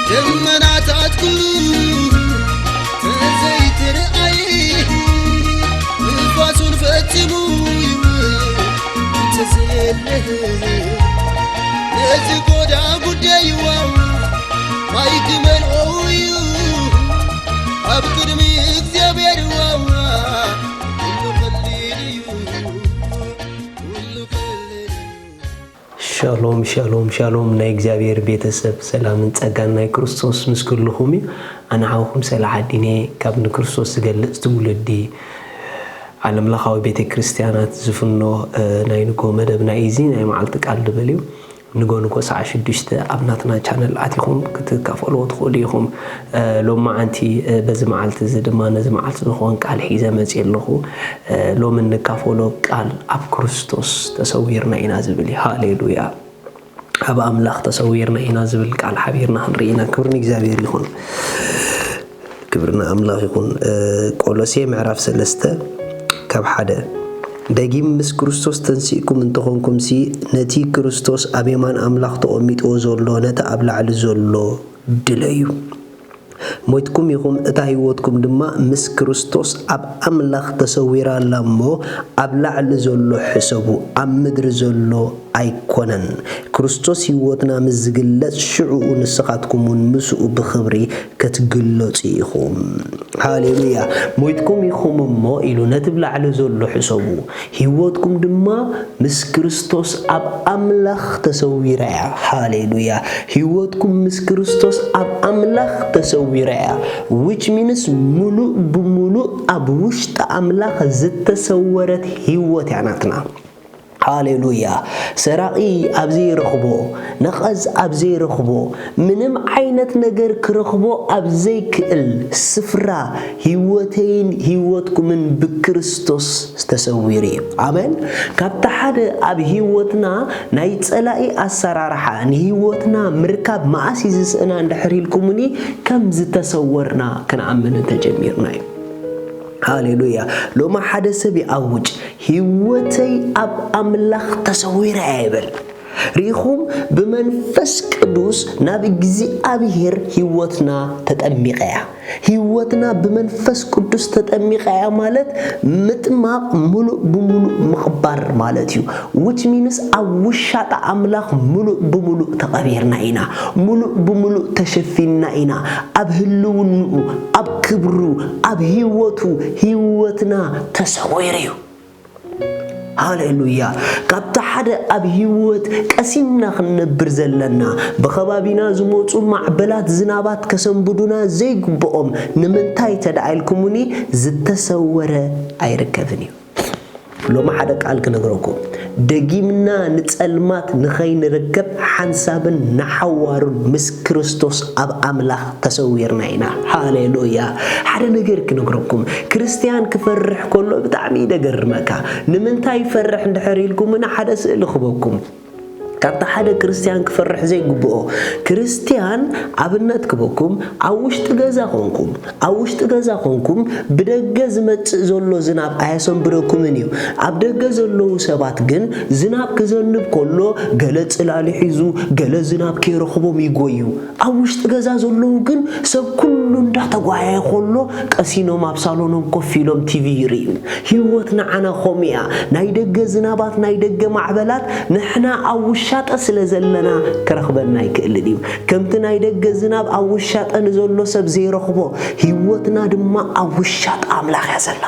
ደመናታት ኩሉ ተዘይትርኣይ፣ ንፋሱን ፈጺሙ ይውል እንተዘየለ፣ ነዚ ጎዳ ጉዳይዋ ማይ ክመልኦ እዩ ኣብ ቅድሚ እግዚኣብሔር ዋዋ። ኩሉ ቀሊል እዩ፣ ኩሉ ቀሊል እዩ። ሻሎም፣ ሻሎም፣ ሻሎም ናይ እግዚኣብሔር ቤተሰብ፣ ሰላምን ጸጋን ናይ ክርስቶስ ምስ ኩልኹም እዩ። ኣነ ሓውኹም ሰላሓዲን እየ፣ ካብ ንክርስቶስ ዝገልጽ ትውልዲ ዓለምለኻዊ ቤተ ክርስቲያናት ዝፍኖ፣ እ፣ ናይ ንጎ መደብና እዩ። እዚ ናይ መዓልቲ ቃል ድብል እዩ። ንጎ ንጎ ሰዓት ሽዱሽተ ኣብ ናትና ቻነል ኣቲኹም ክትካፈሉ ትኽእሉ ኢኹም። እ፣ ሎማዓንቲ፣ እ፣ በዚ መዓልቲ እዚ ድማ ነዚ መዓልቲ ዝኸውን ቃል ሒዘ መፅየ ኣለኹ። እ፣ ሎሚ እንካፈሎ ቃል ኣብ ክርስቶስ ተሰዊርና ኢና ዝብል እዩ። ሃሌሉያ። ኣብ ኣምላኽ ተሰዊርና ኢና ዝብል ቃል ሓቢርና ክንርኢ ኢና። ክብሪ ንእግዚኣብሔር ይኹን። ክብሪ ንኣምላኽ ይኹን። እ፣ ቆሎሴ ምዕራፍ ሰለስተ ካብ ሓደ፣ ደጊም ምስ ክርስቶስ ተንሲእኩም እንተኾንኩምሲ፣ ነቲ ክርስቶስ ኣብ የማን ኣምላኽ ተቐሚጥዎ ዘሎ፣ ነቲ ኣብ ላዕሊ ዘሎ ድለዩ። ሞይትኩም ኢኹም፣ እታ ህይወትኩም ድማ ምስ ክርስቶስ ኣብ ኣምላኽ ተሰዊራ ኣላ እሞ፣ ኣብ ላዕሊ ዘሎ ሕሰቡ፣ ኣብ ምድሪ ዘሎ ኣይኮነን። ክርስቶስ ህይወትና ምስ ዝግለጽ፣ ሽዑኡ ንስኻትኩም እውን ምስኡ ብኽብሪ ክትግለጹ ኢኹም። ሃሌሉያ። ሞይትኩም ኢኹም እሞ ኢሉ ነቲ ብላዕሊ ዘሎ ሕሰቡ፣ ህይወትኩም ድማ ምስ ክርስቶስ ኣብ ኣምላኽ ተሰዊራ እያ። ሃሌሉያ። ህይወትኩም ምስ ክርስቶስ ኣብ ኣምላኽ ተሰዊራ እያ። Which means ምሉእ ብምሉእ ኣብ ውሽጢ ኣምላኽ ዝተሰወረት ህይወት እያ ናትና። ሃሌሉያ። ሰራቒ ኣብ ዘይረኽቦ፣ ነቐዝ ኣብ ዘይረኽቦ፣ ምንም ዓይነት ነገር ክረኽቦ ኣብ ዘይክእል ስፍራ ህይወተይን ህይወትኩምን ብክርስቶስ ተሰዊሩ እዩ። ኣሜን። ካብቲ ሓደ ኣብ ህይወትና ናይ ጸላኢ ኣሰራርሓ ንህይወትና ምርካብ መኣስ እዩ ዝስእና እንድሕር ኢልኩምኒ፣ ከም ዝተሰወርና ክንኣምን እንተጀሚርና እዩ። ሃሌሉያ። ሎማ ሓደ ሰብ ይኣውጅ፣ ህይወተይ ኣብ ኣምላኽ ተሰዊራ እያ ይበል። ርኢኹም፣ ብመንፈስ ቅዱስ ናብ እግዚኣብሔር ህይወትና ተጠሚቐ እያ። ህይወትና ብመንፈስ ቅዱስ ተጠሚቐ እያ ማለት ምጥማቕ ምሉእ ብምሉእ ምቕባር ማለት እዩ። Which means ኣብ ውሻጠ ኣምላኽ ምሉእ ብምሉእ ተቐቢርና ኢና። ምሉእ ብምሉእ ተሸፊንና ኢና። ኣብ ህልውንኡ፣ ኣብ ክብሩ፣ ኣብ ህይወቱ፣ ህይወትና ተሰዊሩ እዩ። ሃሌሉያ። ካብቲ ሓደ ኣብ ህይወት ቀሲንና ክንነብር ዘለና፣ ብኸባቢና ዝመጹ ማዕበላት ዝናባት ከሰንብዱና ዘይግብኦም ንምንታይ ተደኣ ኢልኩምኒ፣ ዝተሰወረ ኣይርከብን እዩ። ሎሚ ሓደ ቃል ክነግረኩም፣ ደጊምና ንጸልማት ንኸይንርከብ ሓንሳብን ንሓዋሩን ምስ ክርስቶስ ኣብ ኣምላኽ ተሰዊርና ኢና። ሃሌሉያ። ሓደ ነገር ክነግረኩም፣ ክርስትያን ክፈርሕ ከሎ ብጣዕሚ እዩ ደገርመካ። ንምንታይ ይፈርሕ እንድሕር ኢልኩምኒ ሓደ ስእሊ ክበኩም። ካብቲ ሓደ ክርስትያን ክፈርሕ ዘይግብኦ፣ ክርስትያን ኣብነት ክበኩም፣ ኣብ ውሽጢ ገዛ ኮንኩም፣ ኣብ ውሽጢ ገዛ ኮንኩም ብደገ ዝመጽእ ዘሎ ዝናብ ኣየሰንብደኩምን እዩ። ኣብ ደገ ዘለዉ ሰባት ግን ዝናብ ክዘንብ ከሎ ገለ ጽላል ሒዙ፣ ገለ ዝናብ ከይረኽቦም ይጎዩ። ኣብ ውሽጢ ገዛ ዘለዉ ግን ሰብ ኩሉ እንዳተጓየየ ከሎ ቀሲኖም ኣብ ሳሎኖም ኮፍ ኢሎም ቲቪ ይርእዩ። ህይወት ንዓና ከምኡ እያ። ናይ ደገ ዝናባት፣ ናይ ደገ ማዕበላት ንሕና ኣብ ውሻጠ ስለ ዘለና ክረኽበና ኣይክእልን እዩ። ከምቲ ናይ ደገ ዝናብ ኣብ ውሻጠ ንዘሎ ሰብ ዘይረኽቦ፣ ህይወትና ድማ ኣብ ውሻጠ ኣምላኽ እያ ዘላ።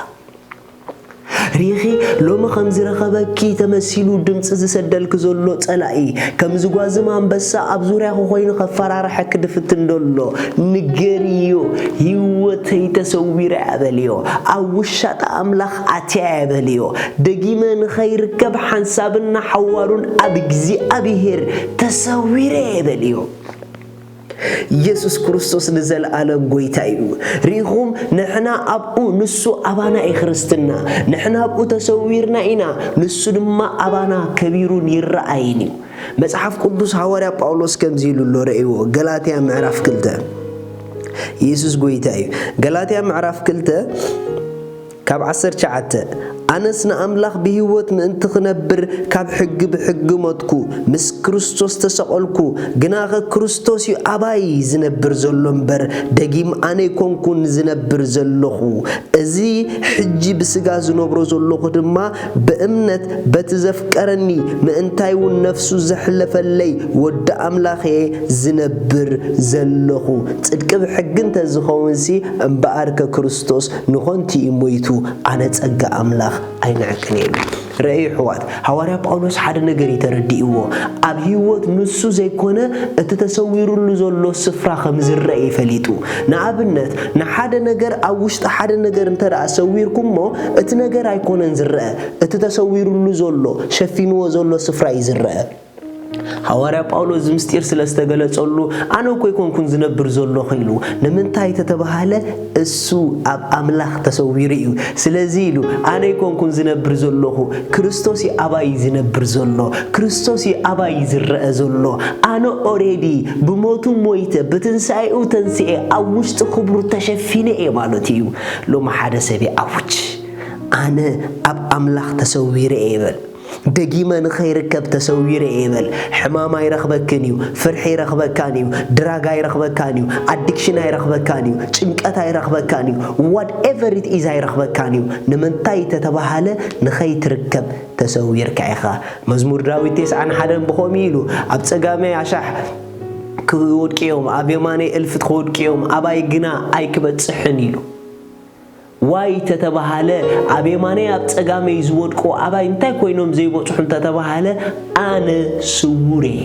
ሪኺ፣ ሎሚ ከም ዝረኸበኪ ተመሲሉ ድምፂ ዝሰደልኪ ዘሎ ጸላኢ፣ ከም ዝጓዝም ኣንበሳ ኣብ ዙርያኺ ኮይኑ ከፈራርሐኪ ድፍትን ደሎ፣ ንገርዮ። ህይወተይ ተሰዊራ እያ በልዮ። ኣብ ውሻጠ ኣምላኽ ኣትያ እያ በልዮ። ደጊመ ንኸይርከብ ሓንሳብን ንሓዋሩን ኣብ እግዚኣብሄር ተሰዊረ እየ በልዮ። ኢየሱስ ክርስቶስ ንዘለኣለም ጐይታ እዩ። ርኢኹም፣ ንሕና ኣብኡ፣ ንሱ ኣባና እዩ ክርስትና። ንሕና ኣብኡ ተሰዊርና ኢና፣ ንሱ ድማ ኣባና ከቢሩን ይረኣይን እዩ። መጽሓፍ ቅዱስ ሃዋርያ ጳውሎስ ከምዚ ኢሉ ኣሎ፣ ረእይዎ። ገላትያ ምዕራፍ ክልተ፣ ኢየሱስ ጎይታ እዩ። ገላትያ ምዕራፍ ክልተ ካብ ዓሰርተ ትሽዓተ፣ ኣነስ ንኣምላኽ ብህይወት ምእንቲ ክነብር ካብ ሕጊ ብሕጊ ሞትኩ፣ ምስ ክርስቶስ ተሰቐልኩ፣ ግናኸ ክርስቶስ እዩ ኣባይ ዝነብር ዘሎ እምበር፣ ደጊም ኣነ ኣይኮንኩን ዝነብር ዘለኹ። እዚ ሕጂ ብስጋ ዝነብሮ ዘለኹ ድማ ብእምነት በቲ ዘፍቀረኒ፣ ምእንታይ እውን ነፍሱ ዘሕለፈለይ ወዲ ኣምላኽ እየ ዝነብር ዘለኹ። ጽድቂ ብሕጊ እንተ ዝኸውንሲ፣ እምበኣርከ ክርስቶስ ንኾንቲ እዩ ሞይቱ፣ ኣነ ጸጋ ኣምላኽ ኣይንዕቅን እየ። ረእዩ ኣሕዋት፣ ሃዋርያ ጳውሎስ ሓደ ነገር እዩ ተረዲእዎ። ኣብ ህይወት ንሱ ዘይኮነ እቲ ተሰዊሩሉ ዘሎ ስፍራ ከም ዝረአ እዩ ፈሊጡ። ንኣብነት፣ ንሓደ ነገር ኣብ ውሽጢ ሓደ ነገር እንተ ደኣ ሰዊርኩሞ፣ እቲ ነገር ኣይኮነን ዝረአ፣ እቲ ተሰዊሩሉ ዘሎ፣ ሸፊንዎ ዘሎ ስፍራ እዩ ዝረአ። ሃዋርያ ጳውሎስ እዚ ምስጢር ስለ ዝተገለጸሉ፣ ኣነ እኮ ኣይኮንኩን ዝነብር ዘለኹ ኢሉ። ንምንታይ ተተባሃለ? እሱ ኣብ ኣምላኽ ተሰዊሩ እዩ። ስለዚ ኢሉ፣ ኣነ ኣይኮንኩን ዝነብር ዘለኹ፣ ክርስቶስ እዩ ኣባይ ዝነብር ዘሎ፣ ክርስቶስ እዩ ኣባይ ዝረአ ዘሎ። ኣነ ኦሬዲ ብሞቱ ሞይተ፣ ብትንሳኤኡ ተንስኤ፣ ኣብ ውሽጢ ክብሩ ተሸፊነ እየ ማለት እዩ። ሎሚ ሓደ ሰብ ይኣውጅ፣ ኣነ ኣብ ኣምላኽ ተሰዊረ እየ ይበል። ደጊመ ንኸይርከብ ተሰዊረ እየ ይበል። ሕማም ኣይረኽበክን እዩ፣ ፍርሒ ኣይረኽበካን እዩ፣ ድራግ ኣይረኽበካን እዩ፣ ኣዲክሽን ኣይረኽበካን እዩ፣ ጭንቀት ኣይረኽበካን እዩ፣ whatever it is ኣይረኽበካን እዩ። ንምንታይ ተተባሃለ? ንኸይትርከብ ተሰዊርካ ኢኻ። መዝሙር ዳዊት ተስዓን ሓደን ብኸምኡ ኢሉ፣ ኣብ ጸጋመይ ኣሻሕ ክወድቁ እዮም፣ ኣብ የማነይ እልፍት ክወድቁ እዮም፣ ኣባይ ግና ኣይክበጽሕን ኢሉ። ዋይ ተተባሃለ፣ ኣብ የማነይ ኣብ ጸጋመይ ዝወድቁ ኣባይ እንታይ ኮይኖም ዘይበጽሑ እንተተባሃለ፣ ኣነ ስውር እየ።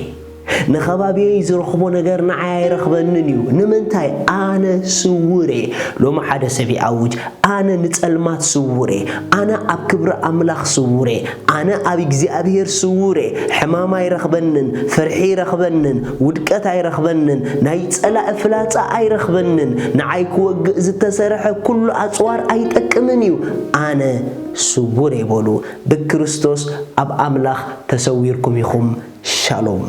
ንኸባቢየይ ዝረኽቦ ነገር ንዓይ ኣይረኽበንን እዩ። ንምንታይ? ኣነ ስውር እየ። ሎሚ ሓደ ሰብ ይኣውጅ፣ ኣነ ንጸልማት ስውር እየ። ኣነ ኣብ ክብሪ ኣምላኽ ስውር እየ። ኣነ ኣብ እግዚኣብሔር ስውር እየ። ሕማም ኣይረኽበንን፣ ፍርሒ ኣይረኽበንን፣ ውድቀት ኣይረኽበንን፣ ናይ ጸላኢ ፍላጻ ኣይረኽበንን፣ ንዓይ ክወግእ ዝተሰርሐ ኩሉ ኣጽዋር ኣይጠቅምን እዩ። ኣነ ስውር እየ በሉ። ብክርስቶስ ኣብ ኣምላኽ ተሰዊርኩም ኢኹም። ሻሎም።